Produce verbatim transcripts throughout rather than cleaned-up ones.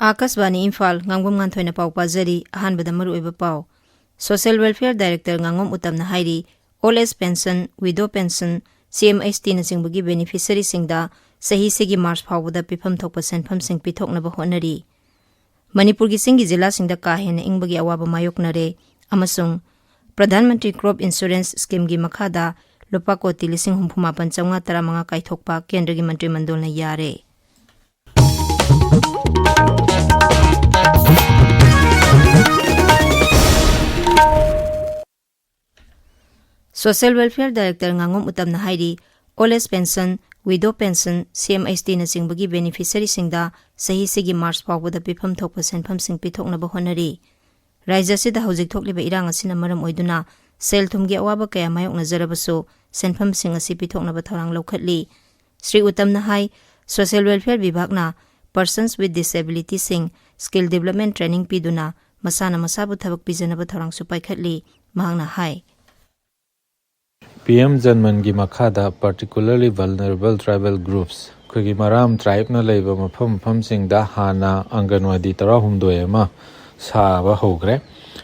ꯑꯥꯀꯥꯁꯕꯥꯅꯤ ꯏꯝꯐꯥꯜ, ꯉꯥꯡꯕꯝ ꯉꯥꯟꯊꯣꯏꯅ ꯄꯥꯎ ꯄꯥꯖꯔꯤ꯫ ꯑꯍꯥꯟꯕꯗ ꯃꯔꯨꯑꯣꯏꯕ ꯄꯥꯎ꯫ Social Welfare Director ꯉꯥꯉꯣꯝ ꯎꯇꯝꯅ ꯍꯥꯏꯔꯤ, Old Age Pension, Widow Pension, C M H Tꯅꯆꯤꯡꯕꯒꯤ beneficiaryꯁꯤꯡꯗ ꯆꯍꯤꯁꯤꯒꯤ March ꯐꯥꯎꯕꯗ ꯄꯤꯐꯝ ꯊꯣꯛꯄ ꯁꯦꯟꯐꯝꯁꯤꯡ ꯄꯤꯊꯣꯛꯅꯕ ꯍꯣꯠꯅꯔꯤ꯫ ꯃꯅꯤꯄꯨꯔꯒꯤ ꯆꯤꯡꯒꯤ ꯖꯤꯂꯥꯁꯤꯡꯗ ꯀꯥ ꯍꯦꯟꯅ ꯏꯪꯕꯒꯤ ꯑꯋꯥꯕ ꯃꯥꯌꯣꯛꯅꯔꯦ ꯑꯃꯁꯨꯡ ꯄ꯭ꯔꯙꯥꯟ ꯃꯟꯇ꯭ꯔꯤ Crop Insurance Schemeꯒꯤ ꯃꯈꯥꯗ ꯂꯨꯄꯥ ꯀꯣꯇꯤ ꯂꯤꯁꯤꯡ ꯍꯨꯝꯐꯨ ꯃꯥꯄꯟ ꯆꯥꯝꯃꯉꯥ ꯇꯔꯥꯃꯉꯥ ꯀꯥꯏꯊꯣꯛꯄ ꯀꯦꯟꯗ꯭ꯔꯒꯤ ꯃꯟꯇ꯭ꯔꯤ ꯃꯟꯗꯜꯅ ꯌꯥꯔꯦ꯫ Social Welfare Director ꯉꯥꯉꯣꯝ ꯎꯇꯝꯅ ꯍꯥꯏꯔꯤ, Old Age Pension, Widow Pension, C M H Tꯅꯆꯤꯡꯕꯒꯤ beneficiaryꯁꯤꯡꯗ ꯆꯍꯤꯁꯤꯒꯤ March ꯐꯥꯎꯕꯗ ꯄꯤꯐꯝ ꯊꯣꯛꯄ ꯁꯦꯟꯐꯝꯁꯤꯡ ꯄꯤꯊꯣꯛꯅꯕ ꯍꯣꯠꯅꯔꯤ꯫ ꯔꯥꯖ꯭ꯌ ꯑꯁꯤꯗ ꯍꯧꯖꯤꯛ ꯊꯣꯛꯂꯤꯕ ꯏꯔꯥꯡ ꯑꯁꯤꯅ ꯃꯔꯝ ꯑꯣꯏꯗꯨꯅ ꯁꯦꯜ ꯊꯨꯝꯒꯤ ꯑꯋꯥꯕ ꯀꯌꯥ ꯃꯥꯌꯣꯛꯅꯖꯔꯕꯁꯨ ꯁꯦꯟꯐꯝꯁꯤꯡ ꯑꯁꯤ ꯄꯤꯊꯣꯛꯅꯕ ꯊꯧꯔꯥꯡ ꯂꯧꯈꯠꯂꯤ꯫ ꯁ꯭ꯔꯤ ꯎꯇꯝꯅ ꯍꯥꯏ, Social Welfare ꯕꯤꯚꯥꯒꯅ persons with disabilityꯁꯤꯡ skill development training ꯄꯤꯗꯨꯅ ꯃꯁꯥꯅ ꯃꯁꯥꯕꯨ ꯊꯕꯛ ꯄꯤꯖꯅꯕ ꯊꯧꯔꯥꯡꯁꯨ ꯄꯥꯏꯈꯠꯂꯤ꯫ ꯃꯍꯥꯛꯅ ꯍꯥꯏ, ꯄꯤ ꯑꯦꯝ ꯖꯟꯃꯟꯒꯤ ꯃꯈꯥꯗ particularly vulnerable tribal groups, ꯑꯩꯈꯣꯏꯒꯤ ꯃꯔꯥꯝ tribeꯅ ꯂꯩꯕ ꯃꯐꯝ ꯃꯐꯝꯁꯤꯡꯗ ꯍꯥꯟꯅ ꯑꯪꯒꯟꯋꯥꯗꯤ ꯇꯔꯥꯍꯨꯝꯗꯣꯏ ꯑꯃ ꯁꯥꯕ ꯍꯧꯈ꯭ꯔꯦ꯫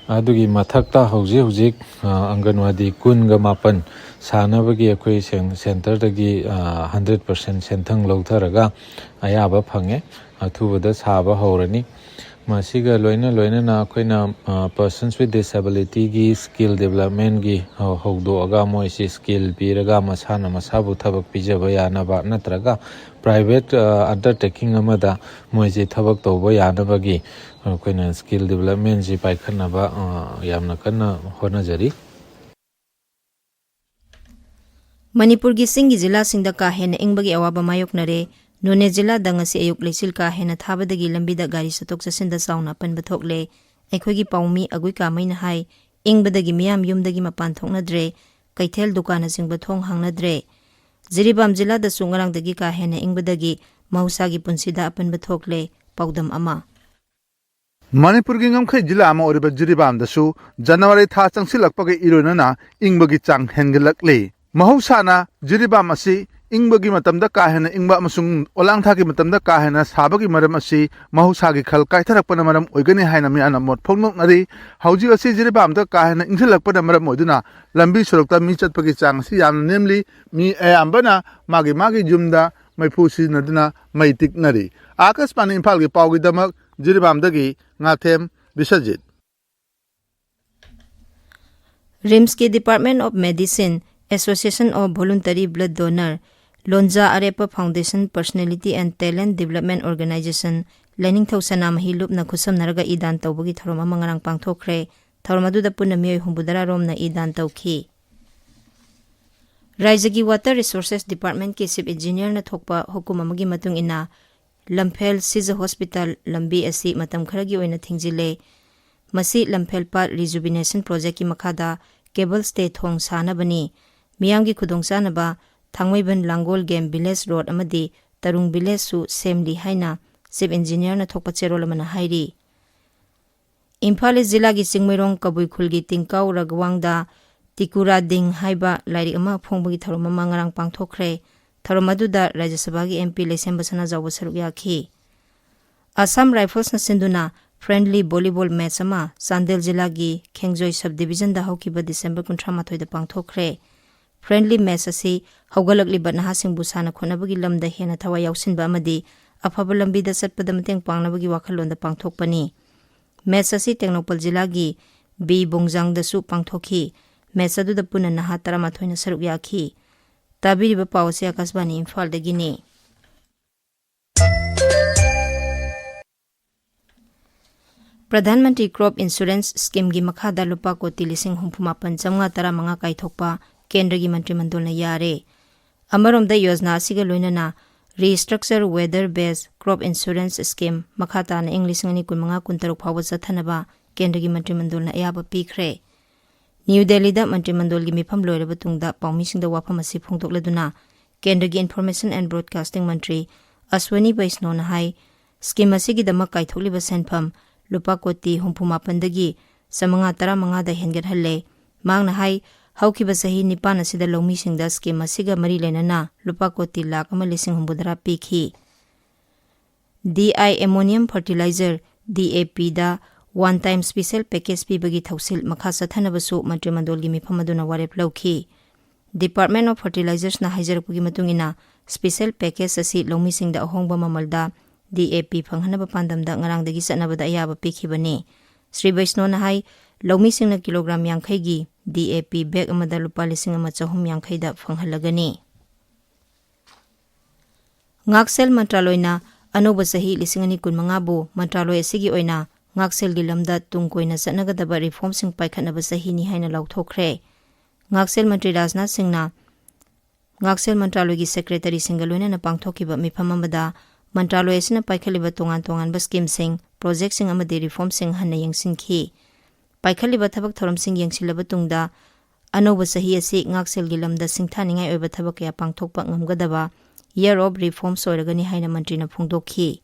ꯑꯗꯨꯒꯤ ꯃꯊꯛꯇ ꯍꯧꯖꯤꯛ ꯍꯧꯖꯤꯛ, ꯑ, ꯑꯪꯒꯟꯋꯥꯗꯤ ꯀꯨꯟꯒ ꯃꯥꯄꯟ ꯁꯥꯅꯕꯒꯤ ꯑꯩꯈꯣꯏ ꯁꯦꯟ-, centreꯗꯒꯤ, ꯑ, hundred percent ꯁꯦꯟꯊꯪ ꯂꯧꯊꯔꯒ ꯑꯌꯥꯕ ꯐꯪꯉꯦ꯫ ꯑꯊꯨꯕꯗ ꯁꯥꯕ ꯍꯧꯔꯅꯤ꯫ ꯃꯁꯤꯒ ꯂꯣꯏꯅ ꯂꯣꯏꯅꯅ ꯑꯩꯈꯣꯏꯅ, ꯑ, persons with disabilityꯒꯤ skill developmentꯒꯤ ꯍꯧ-, ꯍꯧꯗꯣꯛꯑꯒ ꯃꯣꯏꯁꯤ skill ꯄꯤꯔꯒ ꯃꯁꯥꯅ ꯃꯁꯥꯕꯨ ꯊꯕꯛ ꯄꯤꯖꯕ ꯌꯥꯅꯕ ꯅꯠꯇ꯭ꯔꯒ private, ꯑ, undertaking ꯑꯃꯗ ꯃꯣꯏꯁꯤ ꯊꯕꯛ ꯇꯧꯕ ꯌꯥꯅꯕꯒꯤ ꯑꯩꯈꯣꯏꯅ skill developmentꯁꯤ ꯄꯥꯏꯈꯠꯅꯕ, ꯑ, ꯌꯥꯝꯅ ꯀꯟꯅ ꯍꯣꯠꯅꯖꯔꯤ꯫ ꯃꯅꯤꯄꯨꯔꯒꯤ ꯆꯤꯡꯒꯤ ꯖꯤꯂꯥꯁꯤꯡꯗ ꯀꯥ ꯍꯦꯟꯅ ꯏꯪꯕꯒꯤ ꯑꯋꯥꯕ ꯃꯥꯌꯣꯛꯅꯔꯦ꯫ ꯅꯣꯅꯦ ꯖꯤꯂꯥꯗ ꯉꯁꯤ ꯑꯌꯨꯛ ꯂꯩꯆꯤꯜ ꯀꯥ ꯍꯦꯟꯅ ꯊꯥꯕꯗꯒꯤ ꯂꯝꯕꯤꯗ ꯒꯥꯔꯤ ꯆꯠꯊꯣꯛ ꯆꯠꯁꯤꯟꯗ ꯆꯥꯎꯅ ꯑꯄꯟꯕ ꯊꯣꯛꯂꯦ꯫ ꯑꯩꯈꯣꯏꯒꯤ ꯄꯥꯎꯃꯤ ꯑꯒꯨꯏ ꯀꯥꯃꯩꯅ ꯍꯥꯏ, ꯏꯪꯕꯗꯒꯤ ꯃꯤꯌꯥꯝ ꯌꯨꯝꯗꯒꯤ ꯃꯄꯥꯟ ꯊꯣꯛꯅꯗ꯭ꯔꯦ, ꯀꯩꯊꯦꯜ ꯗꯨꯀꯥꯟꯅꯆꯤꯡꯕ ꯊꯣꯡ ꯍꯥꯡꯅꯗ꯭ꯔꯦ꯫ ꯖꯤꯔꯤꯕꯥꯝ ꯖꯤꯂꯥꯗꯁꯨ ꯉꯔꯥꯡꯗꯒꯤ ꯀꯥ ꯍꯦꯟꯅ ꯏꯪꯕꯗꯒꯤ ꯃꯍꯧꯁꯥꯒꯤ ꯄꯨꯟꯁꯤꯗ ꯑꯄꯟꯕ ꯊꯣꯛꯂꯦ꯫ ꯄꯥꯎꯗꯝ ꯑꯃ꯫ ꯃꯅꯤꯄꯨꯔꯒꯤ ꯉꯝꯈꯩ ꯖꯤꯂꯥ ꯑꯃ ꯑꯣꯏꯔꯤꯕ ꯖꯤꯔꯤꯕꯥꯝꯗꯁꯨ ꯖꯅꯋꯥꯔꯤ ꯊꯥ ꯆꯪꯁꯤꯜꯂꯛꯄꯒ ꯏꯔꯣꯏꯅꯅ ꯏꯪꯕꯒꯤ ꯆꯥꯡ ꯍꯦꯟꯒꯠꯂꯛꯂꯤ꯫ ꯃꯍꯧꯁꯥꯅ ꯖꯤꯔꯤꯕꯥꯝ ꯑꯁꯤ ꯏꯪꯕꯒꯤ ꯃꯇꯝꯗ ꯀꯥ ꯍꯦꯟꯅ ꯏꯪꯕ ꯑꯃꯁꯨꯡ ꯑꯣꯂꯥꯡꯊꯥꯒꯤ ꯃꯇꯝꯗ ꯀꯥ ꯍꯦꯟꯅ ꯁꯥꯕꯒꯤ ꯃꯔꯝ ꯑꯁꯤ ꯃꯍꯧꯁꯥꯒꯤ ꯈꯜ ꯀꯥꯏꯊꯔꯛꯄꯅ ꯃꯔꯝ ꯑꯣꯏꯒꯅꯤ ꯍꯥꯏꯅ ꯃꯤꯌꯥꯝꯅ ꯃꯣꯠ ꯐꯣꯡꯗꯣꯛꯅꯔꯤ꯫ ꯍꯧꯖꯤꯛ ꯑꯁꯤ ꯖꯤꯔꯤꯕꯥꯝꯗ ꯀꯥ ꯍꯦꯟꯅ ꯏꯪꯁꯤꯜꯂꯛꯄꯅ ꯃꯔꯝ ꯑꯣꯏꯗꯨꯅ ꯂꯝꯕꯤ ꯁꯣꯔꯣꯛꯇ ꯃꯤ ꯆꯠꯄꯒꯤ ꯆꯥꯡ ꯑꯁꯤ ꯌꯥꯝꯅ ꯅꯦꯝꯂꯤ꯫ ꯃꯤ ꯑꯌꯥꯝꯕꯅ ꯃꯥꯒꯤ ꯃꯥꯒꯤ ꯌꯨꯝꯗ ꯃꯩꯐꯨ ꯁꯤꯖꯤꯟꯅꯗꯨꯅ ꯃꯩ ꯇꯤꯛꯅꯔꯤ꯫ ꯑꯥꯀꯥꯁꯕꯥꯅꯤ ꯏꯝꯐꯥꯜꯒꯤ ꯄꯥꯎꯒꯤꯗꯃꯛ ꯖꯤꯔꯤꯕꯥꯝꯗꯒꯤ ꯉꯥꯊꯦꯝ Biswajit. ꯔꯤꯝꯁꯀꯤ Department of Medicine, Association of Voluntary Blood Donor, ꯂꯣꯟꯖꯥ ꯑꯔꯦꯞꯄ Foundation, Personality and Talent Development Organization, Lainingthou Sanamahi ꯂꯨꯞꯅ ꯈꯨꯠꯁꯝꯅꯔꯒ E ꯗꯥꯟ ꯇꯧꯕꯒꯤ ꯊꯧꯔꯝ ꯑꯃ ꯉꯔꯥꯡ ꯄꯥꯡꯊꯣꯛꯈ꯭ꯔꯦ꯫ ꯊꯧꯔꯝ ꯑꯗꯨꯗ ꯄꯨꯟꯅ ꯃꯤꯑꯣꯏ ꯍꯨꯝꯐꯨꯇꯔꯥ ꯔꯣꯝꯅ ꯏ ꯗꯥꯟ ꯇꯧꯈꯤ꯫ ꯔꯥꯏꯖ꯭ꯌꯒꯤ Water Resources Departmentꯀꯤ Chief Engineerꯅ ꯊꯣꯛꯄ ꯍꯨꯀꯨꯝ ꯑꯃꯒꯤ ꯃꯇꯨꯡ ꯏꯟꯅ, ꯂꯝꯐꯦꯜ ꯁꯤꯖ ꯍꯣꯁꯄꯤꯇꯥꯜ ꯂꯝꯕꯤ ꯑꯁꯤ ꯃꯇꯝ ꯈꯔꯒꯤ ꯑꯣꯏꯅ ꯊꯤꯡꯖꯤꯜꯂꯦ꯫ ꯃꯁꯤ ꯂꯝꯐꯦꯜ ꯄꯥꯠ Rejuvenation Projectꯀꯤ ꯃꯈꯥꯗ cable stay ꯊꯣꯡ ꯁꯥꯅꯕꯅꯤ꯫ ꯃꯤꯌꯥꯝꯒꯤ ꯈꯨꯗꯣꯡꯆꯥꯅꯕ ꯊꯥꯡꯃꯩꯕꯟ ꯂꯥꯡꯒꯣꯜ Game Village Road ꯑꯃꯗꯤ ꯇꯔꯨꯡ Villageꯁꯨ ꯁꯦꯝꯂꯤ ꯍꯥꯏꯅ Chief Engineerꯅ ꯊꯣꯛꯄ ꯆꯦꯔꯣꯜ ꯑꯃꯅ ꯍꯥꯏꯔꯤ꯫ ꯏꯝꯐꯥꯜ ꯏꯁ ꯖꯤꯂꯥꯒꯤ ꯆꯤꯡꯃꯩꯔꯣꯡ ꯀꯕꯨꯏ ꯈꯨꯜꯒꯤ ꯇꯤꯡꯀꯥꯎ ꯔꯒꯋꯥꯡꯗ ꯇꯤꯀꯨꯔꯥꯗꯤꯡ ꯍꯥꯏꯕ ꯂꯥꯏꯔꯤꯛ ꯑꯃ ꯐꯣꯡꯕꯒꯤ ꯊꯧꯔꯝ ꯑꯃ ꯉꯔꯥꯡ ꯄꯥꯡꯊꯣꯛꯈ꯭ꯔꯦ꯫ ꯊꯧꯔꯝ ꯑꯗꯨꯗ ꯔꯥꯖ꯭ꯌ ꯁꯚꯥꯒꯤ MP ꯂꯩꯁꯦꯝꯕ ꯁꯅꯥꯖꯥꯎꯕ ꯁꯔꯨꯛ ꯌꯥꯈꯤ꯫ Assam Riflesꯅ ꯁꯤꯟꯗꯨꯅ friendly volleyball match ꯑꯃ ꯆꯥꯟꯗꯦꯜ ꯖꯤꯂꯥꯒꯤ ꯈꯦꯡꯖꯣꯏ sub divisionꯗ ꯍꯧꯈꯤꯕ December ꯀꯨꯟꯊ꯭ꯔꯥ ꯃꯥꯊꯣꯏꯗ ꯄꯥꯡꯊꯣꯛꯈ꯭ꯔꯦ꯫ Friendly match ꯑꯁꯤ ꯍꯧꯒꯠꯂꯛꯂꯤꯕ ꯅꯍꯥꯁꯤꯡꯕꯨ ꯁꯥꯟꯅ ꯈꯣꯠꯅꯕꯒꯤ ꯂꯝꯗ ꯍꯦꯟꯅ ꯊꯋꯥꯏ ꯌꯥꯎꯁꯤꯟꯕ ꯑꯃꯗꯤ ꯑꯐꯕ ꯂꯝꯕꯤꯗ ꯆꯠꯄꯗ ꯃꯇꯦꯡ ꯄꯥꯡꯅꯕꯒꯤ ꯋꯥꯈꯜꯂꯣꯟꯗ ꯄꯥꯡꯊꯣꯛꯄꯅꯤ꯫ Match ꯑꯁꯤ ꯇꯦꯡꯅꯧꯄꯜ ꯖꯤꯂꯥꯒꯤ ꯕꯤ ꯕꯣꯡꯖꯥꯡꯗꯁꯨ ꯄꯥꯡꯊꯣꯛꯈꯤ꯫ Match ꯑꯗꯨꯗ ꯄꯨꯟꯅ ꯅꯍꯥ ꯇꯔꯥꯃꯥꯊꯣꯏꯅ ꯁꯔꯨꯛ ꯌꯥꯈꯤ꯫ ꯇꯥꯕꯤꯔꯤꯕ ꯄꯥꯎ ꯑꯁꯤ ꯑꯥꯀꯥꯁꯕꯥꯅꯤ ꯏꯝꯐꯥꯜꯗꯒꯤꯅꯤ꯫ ꯄ꯭ꯔꯙꯥꯟ ꯃꯟꯇ꯭ꯔꯤ Crop Insurance Schemeꯒꯤ ꯃꯈꯥꯗ ꯂꯨꯄꯥ ꯀꯣꯇꯤ ꯂꯤꯁꯤꯡ ꯍꯨꯝꯐꯨ ꯃꯥꯄꯟ ꯆꯥꯝꯃꯉꯥ ꯇꯔꯥꯃꯉꯥ ꯀꯥꯏꯊꯣꯛꯄ ꯀꯦꯟꯗ꯭ꯔꯒꯤ ꯃꯟꯇ꯭ꯔꯤ ꯃꯟꯗꯜꯅ ꯌꯥꯔꯦ꯫ ꯑꯃꯔꯣꯝꯗ ꯌꯣꯖꯅꯥ ꯑꯁꯤꯒ ꯂꯣꯏꯅꯅ Restructure Weather Based Crop Insurance Scheme ꯃꯈꯥ ꯇꯥꯅ ꯏꯪ ꯂꯤꯁꯤꯡ ꯑꯅꯤ ꯀꯨꯟꯃꯉꯥ ꯀꯨꯟꯇꯔꯨꯛ ꯐꯥꯎꯕ ꯆꯠꯊꯅꯕ ꯀꯦꯟꯗ꯭ꯔꯒꯤ ꯃꯟꯇ꯭ꯔꯤ ꯃꯟꯗꯜꯅ ꯑꯌꯥꯕ ꯄꯤꯈ꯭ꯔꯦ꯫ ꯅ꯭ꯌꯨ ꯗꯦꯜꯂꯤꯗ ꯃꯟꯇ꯭ꯔꯤ ꯃꯟꯗꯜꯒꯤ ꯃꯤꯐꯝ ꯂꯣꯏꯔꯕ ꯇꯨꯡꯗ ꯄꯥꯎꯃꯤꯁꯤꯡꯗ ꯋꯥꯐꯝ ꯑꯁꯤ ꯐꯣꯡꯗꯣꯛꯂꯗꯨꯅ ꯀꯦꯟꯗ꯭ꯔꯒꯤ Information and Broadcasting Mantri ꯑꯁ꯭ꯋꯅꯤ ꯕꯩꯁꯅꯣꯅ high, scheme ꯑꯁꯤꯒꯤꯗꯃꯛ ꯀꯥꯏꯊꯣꯛꯂꯤꯕ ꯁꯦꯟꯐꯝ ꯂꯨꯄꯥ ꯀꯣꯇꯤ ꯍꯨꯝꯐꯨ ꯃꯥꯄꯟꯗꯒꯤ ꯆꯥꯃꯉꯥ ꯇꯔꯥꯃꯉꯥꯗ ꯍꯦꯟꯒꯠꯍꯜꯂꯦ꯫ ꯃꯍꯥꯛꯅ ꯍꯥꯏ, ꯍꯧꯈꯤꯕ ꯆꯍꯤ ꯅꯤꯄꯥꯟ ꯑꯁꯤꯗ ꯂꯧꯃꯤꯁꯤꯡꯗ ꯁ꯭ꯀꯤꯝ ꯑꯁꯤꯒ ꯃꯔꯤ ꯂꯩꯅꯅ ꯂꯨꯄꯥ ꯀꯣꯇꯤ ꯂꯥꯈ ꯑꯃ ꯂꯤꯁꯤꯡ ꯍꯨꯝꯐꯨꯇꯔꯥ ꯄꯤꯈꯤ꯫ ꯗꯤ ꯑꯥꯏ ꯑꯦꯃꯣꯅꯤꯌꯝ ꯐꯔꯇꯤꯂꯥꯏꯖꯔ, ꯗꯤ ꯑꯦ ꯄꯤꯗ one time special package ꯄꯤꯕꯒꯤ ꯊꯧꯁꯤꯜ ꯃꯈꯥ ꯆꯠꯊꯅꯕꯁꯨ ꯃꯟꯇ꯭ꯔꯤꯃꯟꯗꯣꯜꯒꯤ ꯃꯤꯐꯝ ꯑꯗꯨꯅ ꯋꯥꯔꯦꯞ ꯂꯧꯈꯤ꯫ Department of Fertilizersꯅ ꯍꯥꯏꯖꯔꯛꯄꯒꯤ ꯃꯇꯨꯡ ꯏꯟꯅ, special package ꯑꯁꯤ ꯂꯧꯃꯤꯁꯤꯡꯗ ꯑꯍꯣꯡꯕ ꯃꯃꯜꯗ ꯗꯤ ꯑꯦ ꯄꯤ ꯐꯪꯍꯟꯅꯕ ꯄꯥꯟꯗꯝꯗ ꯉꯔꯥꯡꯗꯒꯤ ꯆꯠꯅꯕꯗ ꯑꯌꯥꯕ ꯄꯤꯈꯤꯕꯅꯤ꯫ ꯁ꯭ꯔꯤ ꯕꯩꯁꯅꯣꯅ ꯍꯥꯏ, ꯂꯧꯃꯤꯁꯤꯡꯅ ꯀꯤꯂꯣꯒ꯭ꯔꯥꯝ ꯌꯥꯡꯈꯩꯒꯤ ꯗꯤ ꯑꯦ ꯄꯤ ꯕꯦꯒ ꯑꯃꯗ ꯂꯨꯄꯥ ꯂꯤꯁꯤꯡ ꯑꯃ ꯆꯍꯨꯝ ꯌꯥꯡꯈꯩꯗ ꯐꯪꯍꯜꯂꯒꯅꯤ꯫ ꯉꯥꯛꯁꯦꯜ ꯃꯟꯇ꯭ꯔꯥꯂꯣꯏꯅ ꯑꯅꯧꯕ ꯆꯍꯤ ꯂꯤꯁꯤꯡ ꯑꯅꯤ ꯀꯨꯟꯃꯉꯥꯕꯨ ꯃꯟꯇ꯭ꯔꯥꯂꯣꯏ ꯑꯁꯤꯒꯤ ꯑꯣꯏꯅ ꯉꯥꯛꯁꯦꯜꯒꯤ ꯂꯝꯗ ꯇꯨꯡ ꯀꯣꯏꯅ ꯆꯠꯅꯒꯗꯕ ꯔꯤꯐꯣꯔꯝꯁꯤꯡ ꯄꯥꯏꯈꯠꯅꯕ ꯆꯍꯤꯅꯤ ꯍꯥꯏꯅ ꯂꯥꯎꯊꯣꯛꯈ꯭ꯔꯦ꯫ ꯉꯥꯛꯁꯦꯜ ꯃꯟꯇ꯭ꯔꯤ ꯔꯥꯖꯅꯥꯊ ꯁꯤꯡꯅ ꯉꯥꯛꯁꯦꯜ ꯃꯟꯇ꯭ꯔꯥꯂꯣꯏꯒꯤ ꯁꯦꯀ꯭ꯔꯦꯇꯔꯤꯁꯤꯡꯒ ꯂꯣꯏꯅꯅ ꯄꯥꯡꯊꯣꯛꯈꯤꯕ ꯃꯤꯐꯝ ꯑꯃꯗ ꯃꯟꯇ꯭ꯔꯥꯂꯣꯏ ꯑꯁꯤꯅ ꯄꯥꯏꯈꯠꯂꯤꯕ ꯇꯣꯉꯥꯟ ꯇꯣꯉꯥꯟꯕ ꯁ꯭ꯀꯤꯝꯁꯤꯡ, ꯄ꯭ꯔꯣꯖꯦꯛꯁꯤꯡ ꯑꯃꯗꯤ ꯔꯤꯐꯣꯔꯝꯁꯤꯡ ꯍꯟꯅ ꯌꯦꯡꯁꯤꯟꯈꯤ꯫ ꯄꯥꯏꯈꯠꯂꯤꯕ ꯊꯕꯛ ꯊꯧꯔꯝꯁꯤꯡ ꯌꯦꯡꯁꯤꯜꯂꯕ ꯇꯨꯡꯗ ꯑꯅꯧꯕ ꯆꯍꯤ ꯑꯁꯤ ꯉꯥꯛꯁꯦꯜꯒꯤ ꯂꯝꯗ ꯁꯤꯡꯊꯥꯅꯤꯡꯉꯥꯏ ꯑꯣꯏꯕ ꯊꯕꯛ ꯀꯌꯥ ꯄꯥꯡꯊꯣꯛꯄ ꯉꯝꯒꯗꯕ Year of Reforms ꯑꯣꯏꯔꯒꯅꯤ ꯍꯥꯏꯅ ꯃꯟꯇ꯭ꯔꯤꯅ ꯐꯣꯡꯗꯣꯛꯈꯤ꯫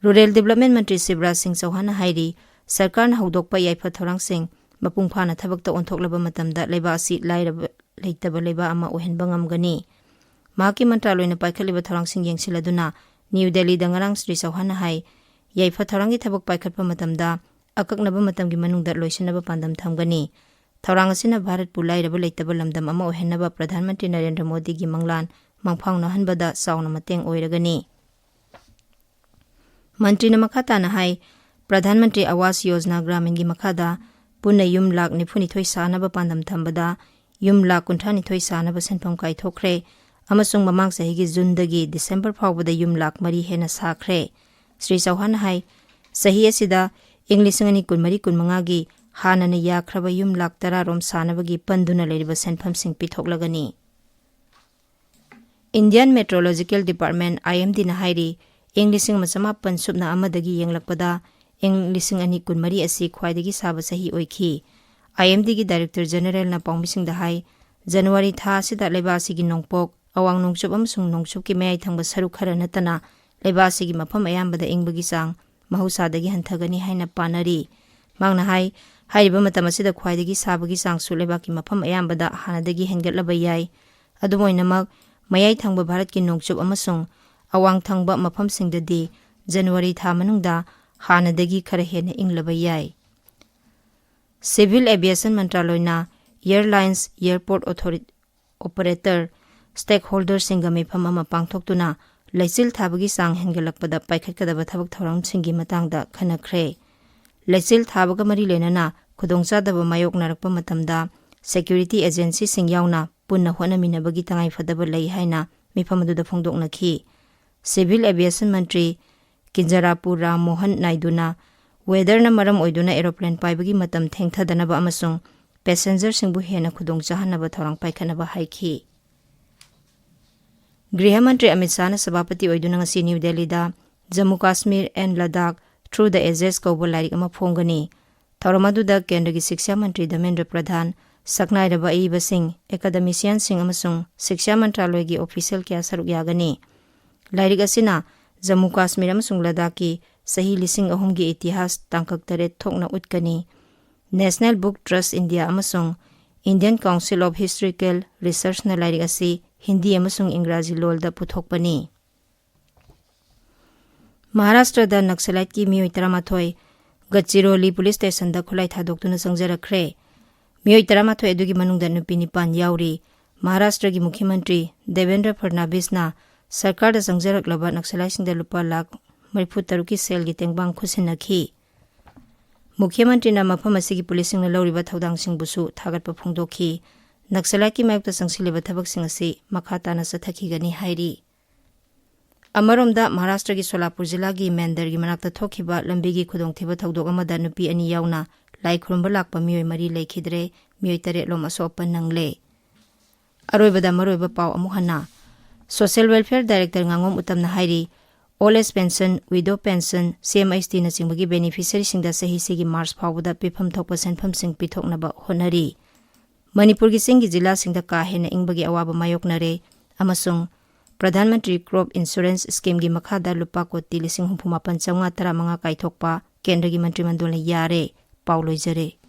Rural Development ꯃꯟꯇ꯭ꯔꯤ ꯁꯤꯕꯔꯥꯖ ꯁꯤꯡ ꯆꯧꯍꯥꯟꯅ ꯍꯥꯏꯔꯤ, ꯁꯔꯀꯥꯔꯅ ꯍꯧꯗꯣꯛꯄ ꯌꯥꯏꯐ ꯊꯧꯔꯥꯡꯁꯤꯡ ꯃꯄꯨꯡ ꯐꯥꯅ ꯊꯕꯛꯇ ꯑꯣꯟꯊꯣꯛꯂꯕ ꯃꯇꯝꯗ ꯂꯩꯕꯥꯛ ꯑꯁꯤ ꯂꯥꯏꯔꯕ ꯂꯩꯇꯕ ꯂꯩꯕꯥꯛ ꯑꯃ ꯑꯣꯏꯍꯟꯕ ꯉꯝꯒꯅꯤ꯫ ꯃꯍꯥꯛꯀꯤ ꯃꯟꯇ꯭ꯔꯥꯂꯣꯏꯅ ꯄꯥꯏꯈꯠꯂꯤꯕ ꯊꯧꯔꯥꯡꯁꯤꯡ ꯌꯦꯡꯁꯤꯜꯂꯗꯨꯅ ꯅ꯭ꯌꯨ ꯗꯦꯜꯂꯤꯗ ꯉꯔꯥꯡ ꯁ꯭ꯔꯤ ꯆꯧꯍꯥꯟꯅ ꯍꯥꯏ, ꯌꯥꯏꯐ ꯊꯧꯔꯥꯡꯒꯤ ꯊꯕꯛ ꯄꯥꯏꯈꯠꯄ ꯃꯇꯝꯗ ꯑꯀꯛꯅꯕ ꯃꯇꯝꯒꯤ ꯃꯅꯨꯡꯗ ꯂꯣꯏꯁꯤꯟꯅꯕ ꯄꯥꯟꯗꯝ ꯊꯝꯒꯅꯤ꯫ ꯊꯧꯔꯥꯡ ꯑꯁꯤꯅ ꯚꯥꯔꯠꯄꯨ ꯂꯥꯏꯔꯕ ꯂꯩꯇꯕ ꯂꯝꯗꯝ ꯑꯃ ꯑꯣꯏꯍꯟꯅꯕ ꯄ꯭ꯔꯙꯥꯟ ꯃꯟꯇ꯭ꯔꯤ ꯅꯔꯦꯟꯗ꯭ꯔ ꯃꯣꯗꯤꯒꯤ ꯃꯪꯂꯥꯟ ꯃꯪꯐꯥꯎꯅꯍꯟꯕꯗ ꯆꯥꯎꯅ ꯃꯇꯦꯡ ꯑꯣꯏꯔꯒꯅꯤ꯫ ꯃꯟꯇ꯭ꯔꯤꯅ ꯃꯈꯥ ꯇꯥꯅ ꯍꯥꯏ, ꯄ꯭ꯔꯙꯥꯟ ꯃꯟꯇ꯭ꯔꯤ ꯑꯋꯥꯁ ꯌꯣꯖꯅꯥ ꯒ꯭ꯔꯥꯃꯤꯟꯒꯤ ꯃꯈꯥꯗ ꯄꯨꯟꯅ ꯌꯨꯝ ꯂꯥꯈ ꯅꯤꯐꯨꯅꯤꯊꯣꯏ ꯁꯥꯅꯕ ꯄꯥꯟꯗꯝ ꯊꯝꯕꯗ ꯌꯨꯝ ꯂꯥꯈ ꯀꯨꯟꯊ꯭ꯔꯥꯅꯤꯊꯣꯏ ꯁꯥꯅꯕ ꯁꯦꯟꯐꯝ ꯀꯥꯏꯊꯣꯛꯈ꯭ꯔꯦ ꯑꯃꯁꯨꯡ ꯃꯃꯥꯡ ꯆꯍꯤꯒꯤ ꯖꯨꯟꯗꯒꯤ ꯗꯤꯁꯦꯝꯕꯔ ꯐꯥꯎꯕꯗ ꯌꯨꯝ ꯂꯥꯈ ꯃꯔꯤ ꯍꯦꯟꯅ ꯁꯥꯈ꯭ꯔꯦ꯫ ꯁ꯭ꯔꯤ ꯆꯧꯍꯥꯟꯅ ꯍꯥꯏ, ꯆꯍꯤ ꯑꯁꯤꯗ ꯏꯪ ꯂꯤꯁꯤꯡ ꯑꯅꯤ ꯀꯨꯟꯃꯔꯤ ꯀꯨꯟꯃꯉꯥꯒꯤ ꯍꯥꯟꯅꯅ ꯌꯥꯈ꯭ꯔꯕ ꯌꯨꯝ ꯂꯥꯈ ꯇꯔꯥ ꯔꯣꯝ ꯁꯥꯅꯕꯒꯤ ꯄꯟꯗꯨꯅ ꯂꯩꯔꯤꯕ ꯁꯦꯟꯐꯝꯁꯤꯡ ꯄꯤꯊꯣꯛꯂꯒꯅꯤ꯫ Indian Meteorological Department, IMDꯅ ꯍꯥꯏꯔꯤ, ꯏꯪ ꯂꯤꯁꯤꯡ ꯑꯃ ꯆꯃꯥꯄꯟ ꯁꯨꯞꯅ ꯑꯃꯗꯒꯤ ꯌꯦꯡꯂꯛꯄꯗ ꯏꯪ ꯂꯤꯁꯤꯡ ꯑꯅꯤ ꯀꯨꯟꯃꯔꯤ ꯑꯁꯤ ꯈ꯭ꯋꯥꯏꯗꯒꯤ ꯁꯥꯕ ꯆꯍꯤ ꯑꯣꯏꯈꯤ꯫ IMDꯒꯤ Director Generalꯅ ꯄꯥꯎꯃꯤꯁꯤꯡꯗ ꯍꯥꯏ, ꯖꯅꯋꯥꯔꯤ ꯊꯥ ꯑꯁꯤꯗ ꯂꯩꯕꯥꯛ ꯑꯁꯤꯒꯤ ꯅꯣꯡꯄꯣꯛ, ꯑꯋꯥꯡ ꯅꯣꯡꯆꯨꯞ ꯑꯃꯁꯨꯡ ꯅꯣꯡꯆꯨꯞꯀꯤ ꯃꯌꯥꯏ ꯊꯪꯕ ꯁꯔꯨꯛ ꯈꯔ ꯅꯠꯇꯅ ꯂꯩꯕꯥꯛ ꯑꯁꯤꯒꯤ ꯃꯐꯝ ꯑꯌꯥꯝꯕꯗ ꯏꯪꯕꯒꯤ ꯆꯥꯡ ꯃꯍꯧꯁꯥꯗꯒꯤ ꯍꯟꯊꯒꯅꯤ ꯍꯥꯏꯅ ꯄꯥꯅꯔꯤ꯫ ꯃꯍꯥꯛꯅ ꯍꯥꯏ, ꯍꯥꯏꯔꯤꯕ ꯃꯇꯝ ꯑꯁꯤꯗ ꯈ꯭ꯋꯥꯏꯗꯒꯤ ꯁꯥꯕꯒꯤ ꯆꯥꯡꯁꯨ ꯂꯩꯕꯥꯛꯀꯤ ꯃꯐꯝ ꯑꯌꯥꯝꯕꯗ ꯍꯥꯟꯅꯗꯒꯤ ꯍꯦꯟꯒꯠꯂꯕ ꯌꯥꯏ꯫ ꯑꯗꯨꯝ ꯑꯣꯏꯅꯃꯛ, ꯃꯌꯥꯏ ꯊꯪꯕ ꯚꯥꯔꯠꯀꯤ ꯅꯣꯡꯆꯨꯞ ꯑꯃꯁꯨꯡ ꯑꯋꯥꯡ ꯊꯪꯕ ꯃꯐꯝꯁꯤꯡꯗꯗꯤ ꯖꯅꯋꯥꯔꯤ ꯊꯥ ꯃꯅꯨꯡꯗ ꯍꯥꯟꯅꯗꯒꯤ ꯈꯔ ꯍꯦꯟꯅ ꯏꯪꯂꯕ ꯌꯥꯏ꯫ Civil Aviation ꯃꯟꯇ꯭ꯔꯥꯂꯣꯏꯅ airlines, airport authority, operator, stakeholderꯁꯤꯡꯒ ꯃꯤꯐꯝ ꯑꯃ ꯄꯥꯡꯊꯣꯛꯇꯨꯅ ꯂꯩꯆꯤꯜ ꯊꯥꯕꯒꯤ ꯆꯥꯡ ꯍꯦꯟꯒꯠꯂꯛꯄꯗ ꯄꯥꯏꯈꯠꯀꯗꯕ ꯊꯕꯛ ꯊꯧꯔꯝꯁꯤꯡꯒꯤ ꯃꯇꯥꯡꯗ ꯈꯟꯅꯈ꯭ꯔꯦ꯫ ꯂꯩꯆꯤꯜ ꯊꯥꯕꯒ ꯃꯔꯤ ꯂꯩꯅꯅ ꯈꯨꯗꯣꯡꯆꯥꯗꯕ ꯃꯥꯌꯣꯛꯅꯔꯛꯄ ꯃꯇꯝꯗ security agencyꯁꯤꯡ ꯌꯥꯎꯅ ꯄꯨꯟꯅ ꯍꯣꯠꯅꯃꯤꯟꯅꯕꯒꯤ ꯇꯉꯥꯏꯐꯗꯕ ꯂꯩ ꯍꯥꯏꯅ ꯃꯤꯐꯝ ꯑꯗꯨꯗ ꯐꯣꯡꯗꯣꯛꯅꯈꯤ꯫ Civil Aviation ꯃꯟꯇ꯭ꯔꯤ ꯀꯤꯟꯖꯔꯥꯄꯨ ꯔꯥꯝ ꯃꯣꯍꯟ ꯅꯥꯏꯗꯨꯅ weatherꯅ ꯃꯔꯝ ꯑꯣꯏꯗꯨꯅ aeroplane ꯄꯥꯏꯕꯒꯤ ꯃꯇꯝ ꯊꯦꯡꯊꯗꯅꯕ ꯑꯃꯁꯨꯡ passengerꯁꯤꯡꯕꯨ ꯍꯦꯟꯅ ꯈꯨꯗꯣꯡ ꯆꯥꯍꯟꯅꯕ ꯊꯧꯔꯥꯡ ꯄꯥꯏꯈꯠꯅꯕ ꯍꯥꯏꯈꯤ꯫ ꯒ꯭ꯔꯤꯍ ꯃꯟꯇ꯭ꯔꯤ ꯑꯃꯤꯠ ꯁꯥꯍꯅ ꯁꯚꯥꯄꯇꯤ ꯑꯣꯏꯗꯨꯅ ꯉꯁꯤ ꯅ꯭ꯌꯨ ꯗꯦꯜꯂꯤꯗ Jammu Kashmir and Ladakh Through the Ages ꯀꯧꯕ ꯂꯥꯏꯔꯤꯛ ꯑꯃ ꯐꯣꯡꯒꯅꯤ꯫ ꯊꯧꯔꯝ ꯑꯗꯨꯗ ꯀꯦꯟꯗ꯭ꯔꯒꯤ ꯁꯤꯛꯁꯥ ꯃꯟꯇ꯭ꯔꯤ ꯙꯔꯃꯦꯟꯗ꯭ꯔ ꯄ꯭ꯔꯙꯥꯟ, ꯁꯛꯅꯥꯏꯔꯕ ꯑꯏꯕꯁꯤꯡ, academicianꯁꯤꯡ ꯑꯃꯁꯨꯡ ꯁꯤꯛꯁꯥ ꯃꯟꯇ꯭ꯔꯥꯂꯣꯏꯒꯤ official ꯀꯌꯥ ꯁꯔꯨꯛ ꯌꯥꯒꯅꯤ꯫ ꯂꯥꯏꯔꯤꯛ ꯑꯁꯤꯅ ꯖꯝꯃꯨ ꯀꯥꯁꯃꯤꯔ ꯑꯃꯁꯨꯡ ꯂꯗꯥꯈꯀꯤ ꯆꯍꯤ ꯂꯤꯁꯤꯡ ꯑꯍꯨꯝꯒꯤ ꯏꯇꯤꯍꯥꯁ ꯇꯥꯡꯀꯛ ꯇꯔꯦꯠ ꯊꯣꯛꯅ ꯎꯠꯀꯅꯤ꯫ National Book Trust India ꯑꯃꯁꯨꯡ Indian Council of Historical Researchꯅ ꯂꯥꯏꯔꯤꯛ ꯑꯁꯤ ꯍꯤꯟꯗꯤ ꯑꯃꯁꯨꯡ ꯏꯪꯒ꯭ꯔꯥꯖꯤ ꯂꯣꯜꯗ ꯄꯨꯊꯣꯛꯄꯅꯤ꯫ ꯃꯍꯥꯔꯥꯁꯇ꯭ꯔꯗ ꯅꯛꯁꯂꯥꯏꯠꯀꯤ ꯃꯤꯑꯣꯏ ꯇꯔꯥꯃꯥꯊꯣꯏ ꯒꯗꯆꯤꯔꯣꯂꯤ ꯄꯨꯂꯤꯁ ꯁ꯭ꯇꯦꯁꯟꯗ ꯈꯨꯠꯂꯥꯏ ꯊꯥꯗꯣꯛꯇꯨꯅ ꯆꯪꯖꯔꯛꯈ꯭ꯔꯦ꯫ ꯃꯤꯑꯣꯏ ꯇꯔꯥꯃꯥꯊꯣꯏ ꯑꯗꯨꯒꯤ ꯃꯅꯨꯡꯗ ꯅꯨꯄꯤ ꯅꯤꯄꯥꯟ ꯌꯥꯎꯔꯤ꯫ ꯃꯍꯥꯔꯥꯁꯇ꯭ꯔꯒꯤ ꯃꯨꯈ꯭ꯌ ꯃꯟꯇ꯭ꯔꯤ ꯗꯦꯕꯦꯟꯗ꯭ꯔ ꯐꯔꯅꯥꯕꯤꯁꯅ ꯁꯔꯀꯥꯔꯗ ꯆꯪꯖꯔꯛꯂꯕ ꯅꯛꯁꯂꯥꯏꯠꯁꯤꯡꯗ ꯂꯨꯄꯥ ꯂꯥꯈ ꯃꯔꯤꯐꯨ ꯇꯔꯨꯛꯀꯤ ꯁꯦꯜꯒꯤ ꯇꯦꯡꯕꯥꯡ ꯈꯨꯠꯁꯤꯟꯅꯈꯤ꯫ ꯃꯨꯈ꯭ꯌ ꯃꯟꯇ꯭ꯔꯤꯅ ꯃꯐꯝ ꯑꯁꯤꯒꯤ ꯄꯨꯂꯤꯁꯁꯤꯡꯅ ꯂꯧꯔꯤꯕ ꯊꯧꯗꯥꯡꯁꯤꯡꯕꯨꯁꯨ ꯊꯥꯒꯠꯄ ꯐꯣꯡꯗꯣꯛꯈꯤ꯫ ꯅꯛꯁꯂꯥꯏꯠꯀꯤ ꯃꯥꯌꯣꯛꯇ ꯆꯪꯁꯤꯜꯂꯤꯕ ꯊꯕꯛꯁꯤꯡ ꯑꯁꯤ ꯃꯈꯥ ꯇꯥꯅ ꯆꯠꯊꯈꯤꯒꯅꯤ ꯍꯥꯏꯔꯤ꯫ ꯑꯃꯔꯣꯝꯗ, ꯃꯍꯥꯔꯥꯁꯇ꯭ꯔꯒꯤ ꯁꯣꯂꯥꯄꯨꯔ ꯖꯤꯂꯥꯒꯤ ꯃꯦꯟꯗꯔꯒꯤ ꯃꯅꯥꯛꯇ ꯊꯣꯛꯈꯤꯕ ꯂꯝꯕꯤꯒꯤ ꯈꯨꯗꯣꯡꯊꯤꯕ ꯊꯧꯗꯣꯛ ꯑꯃꯗ ꯅꯨꯄꯤ ꯑꯅꯤ ꯌꯥꯎꯅ ꯂꯥꯏ ꯈꯨꯔꯨꯝꯕ ꯂꯥꯛꯄ ꯃꯤꯑꯣꯏ ꯃꯔꯤ ꯂꯩꯈꯤꯗ꯭ꯔꯦ, ꯃꯤꯑꯣꯏ ꯇꯔꯦꯠꯂꯣꯝ ꯑꯁꯣꯛ ꯑꯄꯟ ꯅꯪꯂꯦ꯫ ꯑꯔꯣꯏꯕꯗ ꯃꯔꯨꯑꯣꯏꯕ ꯄꯥꯎ ꯑꯃꯨꯛ ꯍꯟꯅ꯫ Social Welfare Director ꯉꯥꯉꯣꯝ ꯎꯇꯝꯅ ꯍꯥꯏꯔꯤ, old age pension, widow pension, C M H T ꯅꯆꯤꯡꯕꯒꯤ beneficiaryꯁꯤꯡꯗ ꯆꯍꯤꯁꯤꯒꯤ ꯃꯥꯔꯆ ꯐꯥꯎꯕꯗ ꯄꯤꯐꯝ ꯊꯣꯛꯄ ꯁꯦꯟꯐꯝꯁꯤꯡ ꯄꯤꯊꯣꯛꯅꯕ ꯍꯣꯠꯅꯔꯤ꯫ ꯃꯅꯤꯄꯨꯔꯒꯤ ꯆꯤꯡꯒꯤ ꯖꯤꯂꯥꯁꯤꯡꯗ ꯀꯥ ꯍꯦꯟꯅ ꯏꯪꯕꯒꯤ ꯑꯋꯥꯕ ꯃꯥꯌꯣꯛꯅꯔꯦ ꯑꯃꯁꯨꯡ ꯄ꯭ꯔꯙꯥꯟ ꯃꯟꯇ꯭ꯔꯤ Crop Insurance Schemeꯒꯤ ꯃꯈꯥꯗ ꯂꯨꯄꯥ ꯀꯣꯇꯤ ꯂꯤꯁꯤꯡ ꯍꯨꯝꯐꯨ ꯃꯥꯄꯟ ꯆꯥꯝꯃꯉꯥ ꯇꯔꯥꯃꯉꯥ ꯀꯥꯏꯊꯣꯛꯄ ꯀꯦꯟꯗ꯭ꯔꯒꯤ ꯃꯟꯇ꯭ꯔꯤ ꯃꯟꯗꯜꯅ ꯌꯥꯔꯦ꯫ ꯄꯥꯎ ꯂꯣꯏꯖꯔꯦ꯫